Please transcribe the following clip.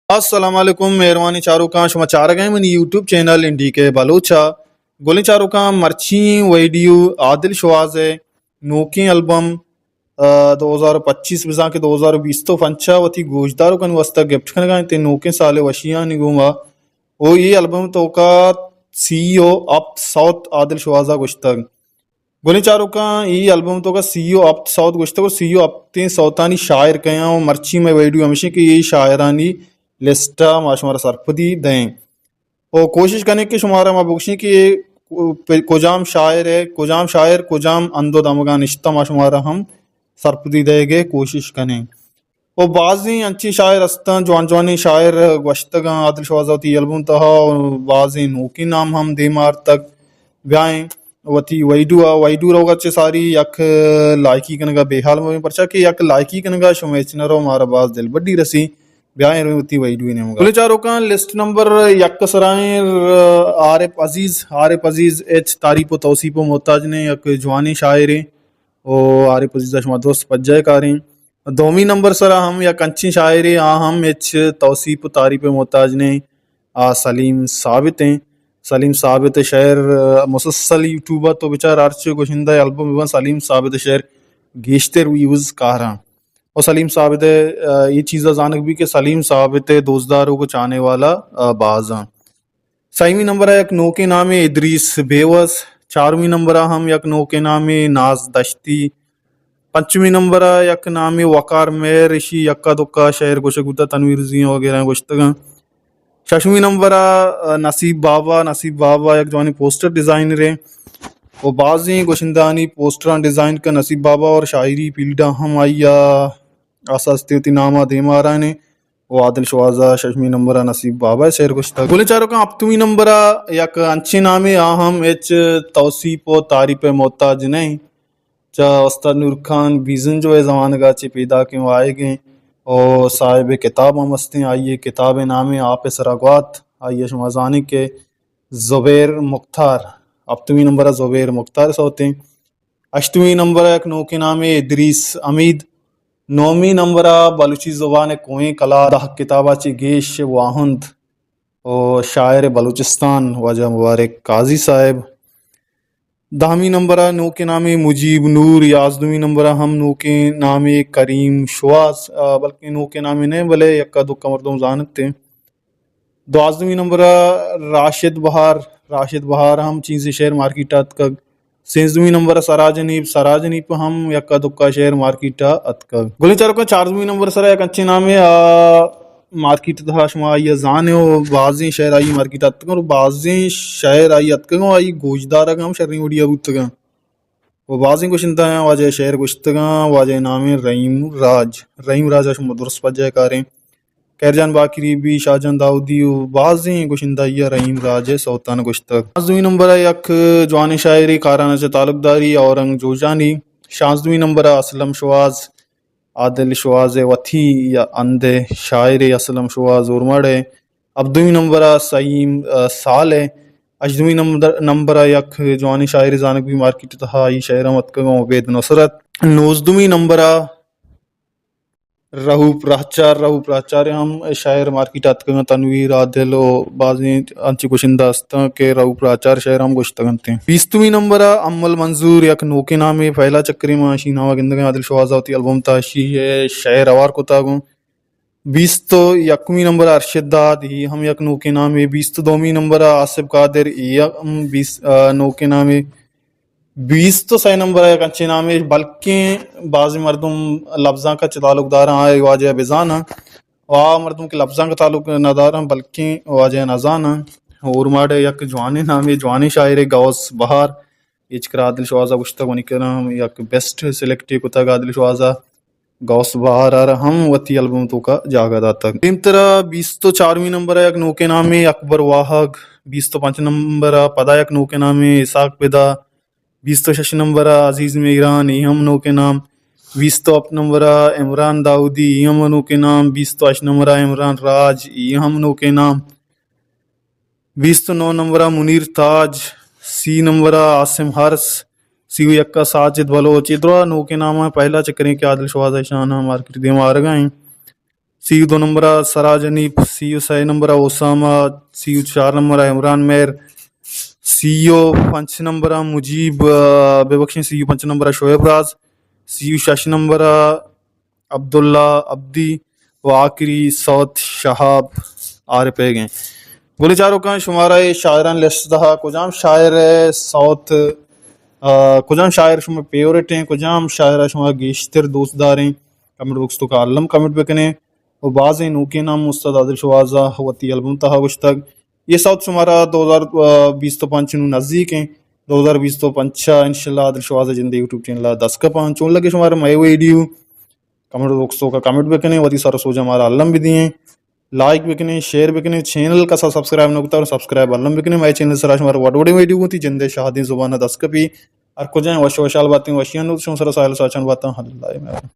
السلام علیکم، مہروانیں چاروکاں، شما چارگ ءَ منی یوٹیوب چینل این ڈی کے بلوچ ءَ۔ گلیں چاروکاں، مرچی ویڈیو عادل شواز ءِ نوکیں البم، آ، دو ہزار پچیس بزاں کہ دو ہزار بیست ءُ پنچ ءَ وتی گوشداروکانی واسطہ گفٹ کنگ ءَ انت، نوکیں سال ءِ وشیانی گوما۔ او اے البم توکا سی ءُ ہپت سوت عادل شواز ءَ گوشتگ۔ گلیں چاروکاں، اے البم توکا سی ءُ ہپت سوت گوشتگ ءُ سی ءُ ہپتیں سوتانی شاعر کئے آں ءُ مرچی مئے ویڈیو ہمیش انت کہ اے شاعرانی لسٹ ءَ ما شمارا سرپدی دئیں۔ ءُ کوشش کنیں کہ شمارا ما بگوشیں کہ اے پ-، کجام شاعر ءِ، کجام شاعر کجام ہند ءُ دمگاں نشتہ، ما شمارا ہم سرپدی دئیگ ءِ کوشش کنیں۔ ءُ بازیں انچیں شاعر ہستاں، جوان جوانیں شاعر گوشتگاں عادل شواز ءَ وتی البم تہا، ءُ بازیں نوکیں نام ہم دیما آرتگ۔ بیائیں وتی ویڈیو ءَ، ویڈیو روگ ءَ چہ ساری یک لائکی کنگ ءَ بے حال مبیں، پرچا کہ یک لائکی کنگ ءَ شما ہچ نہ رو، مارا باز دلبڈی رسی۔ بیائیں رویں وتی ویڈیو ءِ نیمگ ءَ۔ بلے چاروکاں، لسٹ نمبر یک ءِ سرا ایں، عارف عزیز، عارف عزیز ہچ تعریف ءُ توصیف ءِ محتاج نہ ایں، یک جوانیں شاعرے۔ ءُ عارف عزیز ءَ شما درست پجہ ءَ کاریں۔ دومی نمبر سرا ہم یک انچیں شاعرے، آ ہم ہچ توصیف ءُ تعریف ءِ محتاج نہ ایں، آ سلیم ثابت ایں۔ سلیم ثابت ءِ شعر، آ، مسلسل یوٹیوب ءَ تو بچار، ہرچ گشندہ ءِ البم بہ بنت، سلیم ثابت ءِ شعر گیشتر ویوز کاراں۔ ءُ سلیم ثابت ءِ، آ، اے چیز ءَ زانگ بیت کہ سلیم ثابت ءِ دوستدار ءُ چاہنے والا، آ، باز اَنت۔ سیمی نمبر ءَ یک نوکیں نامے ادریس بیوس، چارمی نمبر ءَ ہم یک نوکیں نامے ناز دشتی، پنچمی نمبر ءَ یک نامے وقار مہر، اشی یکا دکا شعر گوشگ بوتگ، تنویر زی وغیرہ گوشتگاں۔ ششمی نمبر ءَ نصیب بابا، نصیب بابا یک جوانیں پوسٹر ڈیزائنرے ءُ بازیں گشندہانی پوسٹراں ڈیزائن کن نصیب بابا، اور شاعری فیلڈ ءَ ہم آئی ءَ آستے وتی نام ءَ دیما آرانے۔ ءُ عادل شواز ءَ ششمی نمبر ءَ نصیب بابا ءِ شعر گوشتگ۔ گلیں چاروکاں، ہپتمی نمبر ءَ یک انچیں نامے، آ ہم ہچ توصیف ءُ تعریف ءِ محتاج نہ ایں۔ چہ استاد نور خان بیزنجو ءِ زمانگ ءَ چہ پیداکیں ءُ آیگیں ءُ صاحب کتاب ہم استیں۔ آئی ءِ کتاب ءِ نام ایں آپ ءِ سرا گوات۔ آئی ءَ شما زانیں کہ زبیر مختار، ہپتمی نمبر ءَ زبیر مختار ءِ سوتیں۔ ہشتمی نمبر ءَ یک نوکیں نامے ادریس حمید۔ نومی نمبر ءَ بلوچی زبان ءِ کوہیں کلات، دہ کتاب ءَ چہ گیش واہند ءُ شاعر بلوچستان واجہ مبارک قاضی صاحب۔ دہمی نمبر ءَ نوکیں نامے مجیب نور، یازدمی نمبر ءَ ہم نوکیں نامے کریم شواز، آ، بلکیں نوکیں نامے نہ ایں، بلے یکا دکا مردم زانت ایں۔ دوازدمی نمبر ءَ راشد بہار، راشد بہار ہم چیزے شعر مارکیٹ ءَ اتکگ۔ سیزدمی نمبر ءَ سراج حنیف، سراج حنیف ہم یکا دکا شعر مارکیٹ ءَ اتکگ۔ گلیں چاروکاں، چاردمی نمبر ءِ سرا یک انچیں نامے آ مارکیٹ ءِ تہا شما آئی ءَ زان ئے ءُ بازیں شعر آئی مارکیٹ ءَ اتکگ ءُ بازیں شعر آئی اتکگ ءُ آئی گوشدارگ ہم شریں وڑی ءَ بوتگ اَنت۔ ءُ بازیں گشندہ آں، واجہ ءِ شعر گوشتگ اَنت، واجہ ءِ نام ایں رحیم راج۔ رحیم راج ءَ شما درست پجہ ءَ کاریں۔ خیر جان باقری بی، شاہ جان داؤدی ءُ بازیں گشندہ آئی ءَ رحیم راج ءِ سوتاں گوشتگ۔ پانزدمی نمبر ءَ یک جوانیں شاعرے کاران ءَ چہ تعلقداری اورنگ جوجانی۔ شانزدمی نمبر ءَ اسلم شواز، عادل شواز ءِ وتی یا ہند ءِ شاعرے اسلم شواز اورماڑہ ءِ۔ ہبدمی نمبر ءَ سعیم، آ، صالح۔ ہژدمی نمبر، نمبر ءَ یک جوانیں شاعرے زانگ بیت مارکیٹ ءِ تہا، آئی شاعر ہم اتکگ اَنت، عبید نصرت۔ نوزدمی نمبر ءَ رؤف راہچار، رؤف راہچار ءِ ہم شاعر مارکیٹ ءَ اتکگ اَنت، تنویر عادل ءُ بازیں انچیں گشندہ ہست اَنت کہ رؤف راہچار ءِ شاعر ہم گوشتگ اَنت۔ بیستمی نمبر ءَ امل منظور، یک نوکیں نامے، پہلا چکرے ما اشی نام ءَ گندگ ءَ ایں، عادل شواز ءَ وتی البم ءِ تہا اشی ءِ شعر ہوار کتگ اَنت۔ بیست ءُ یکمی نمبر ءَ ارشد داد، اے ہم یک نوکیں نامے۔ بیست ءُ دومی نمبر ءَ آصف قادر، اے ہم بیست، آ، نوکیں نامے۔ بیست ءُ سئے نمبر ءَ یک انچیں نامے، بلکیں بازیں مردم لبزانک ءَ چہ تعلق دار اَنت، آ اے واجہ ءَ بزان اَنت۔ ءُ آ مردم کہ لبزانک ءَ تعلق نہ دار اَنت، بلکیں واجہ ءَ نہ زان اَنت۔ اورماڑہ ءِ یک جوانیں نامے، جوانیں شاعرے غوث بہار۔ اے چکر ءَ عادل شواز ءَ گوشتگ، منی کرا ہم یک بیسٹ سلیکٹے کتگ عادل شواز ءَ۔ غوث بہار ءَ را ہم وتی البم ءِ توکا جاگہ داتگ۔ دیمتر ءَ بیست ءُ چارمی نمبر ءَ یک نوکیں نامے اکبر واہگ، بیست ءُ پنچ نمبر ءَ پدا یک نوکیں نامے اسحاق فدا، بیست ءُ شش نمبر ءَ عزیز میگران، اے ہم نوکیں نام، بیست ءُ ہپت نمبر ءَ عمران داؤدی، اے ہم نوکیں نام، بیست ءُ ہشت نمبر ءَ عمران راج، اے ہم نوکیں نام۔ بیست ءُ نو نمبر ءَ منیر تاج، سی نمبر ءَ عاصم حارث، سی ءُ یک ءَ ساجد بلوچ۔ اے درا نوکیں نام اَنت، پہلا چکرے کہ عادل شواز ءَ اشاں مارکیٹ ءِ دیما آرگ ءَ ایں۔ سی او دو نمبر ءَ سراج حنیف، سی او سے نمبر ءَ اسامہ، سی او چار نمبر ءَ عمران مہر، سی او پنچ نمبر ءَ مجیب، آ، ببخشیں، سی او پنچ نمبر ءَ شعیب راز، سی او شش نمبر ءَ عبداللہ عبدی و آخری سوت شہاب عارف ایگیں۔ گلیں چاروکاں، شمارا اے شاعرانی لسٹ ءِ تہا کجام شاعر ءِ سوت، آ، کجام شاعر شمئے فیورٹ ایں، کجام شاعر ءَ شما گیشتر دوست داریں، کمنٹ باکس ءِ توکا الم کمنٹ بکنیں۔ و بازیں نوکیں نام استاد عادل شوہاز ءَ وتی البم ءِ تہا گوشتگ۔ اے سوت شمارا دو ہزار بیست و پنچ نوں نزیک ایں۔ دو ہزار بیست و پنچ ءَ انشاءاللہ عادل شوہاز ءِ جند ءِ یوٹیوب چینل ءَ دست کپاں۔ چون لگے شمارا مئے ویڈیو؟ کمنٹ باکس ءِ توکا کمنٹ بکنیں، وتی سر ءُ سوج ءَ مارا الم بدئیں، لائک بکنیں، شیئر بکنیں، چینل کسا سبسکرائب نہ کتگ، سبسکرائب الم بکنیں۔ مئے چینل ءِ سرا شمارا وڑ وڑیں ویڈیو گوں وتی جند ءِ شہدیں زبان ءَ دست کپی۔ ہر کجا وش وشحال باتیں، وشیانی نود شمئے سرا ساہیل ساچان باتاں۔ اللہ مہربان۔